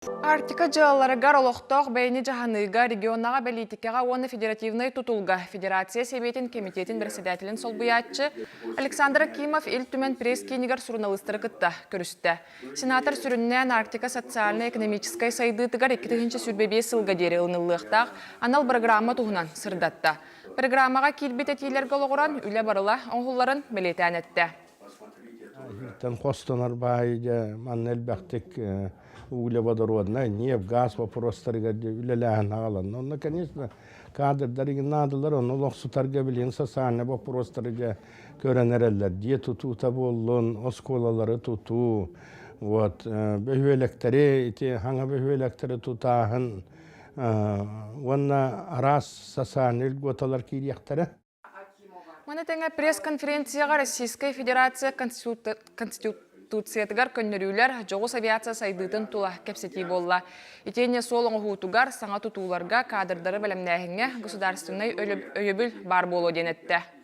Арктика дьыалаларыгар олохтоох бэйэни дьаһаныыга, регионнаҕа бэлиитикэҕэ уонна федеративнай тутулга Федерация Сэбиэтин кэмитиэтин бэрэссэдээтэлин солбуйааччы Александр Акимов Ил Түмэн пресс-киинигэр суруналыыстары кытта көрүстэ. Сенатор сүрүннээн Арктика социальнай-экономическай сайдыытыгар 2025 сылга диэри ылыныллыахтаах анал бырагыраамма туһунан сырдатта. Программаҕа киирбит этиилэргэ олоҕуран үлэ барыла оҥоһулларын бэлиэтээн эттэ. Иһиттэн хостонор баай дьэ манна элбэхтик углеводороднай, нефть, газ вопростарыгар үлэлээһин аҕаланна. Онно, конечно, кадрдар наадалар, онно олохсутарга билигин социальнай вопростары дьэ көрөн эрэллэр. Дьиэ тутуута буоллун, оскуолалары тутуу, вот, бөһүөлэктэри, ити хаҥа бөһүөлэктэри тутааһын уонна араас социальнай льготалар киириэхтэрэ. Маны тэҥэ пресс-конференцияҕа Российскай Федерация Конституциятыгар көннөрүүлэр дьоҕус авиация сайдыытын тула кэпсэтии буолла. Итиэннэ суол оҥоһуутугар, саҥа тутууларга кадрдары бэлэмнээһиҥҥэ государственнай өйөбүл баар буолуо диэн эттэ.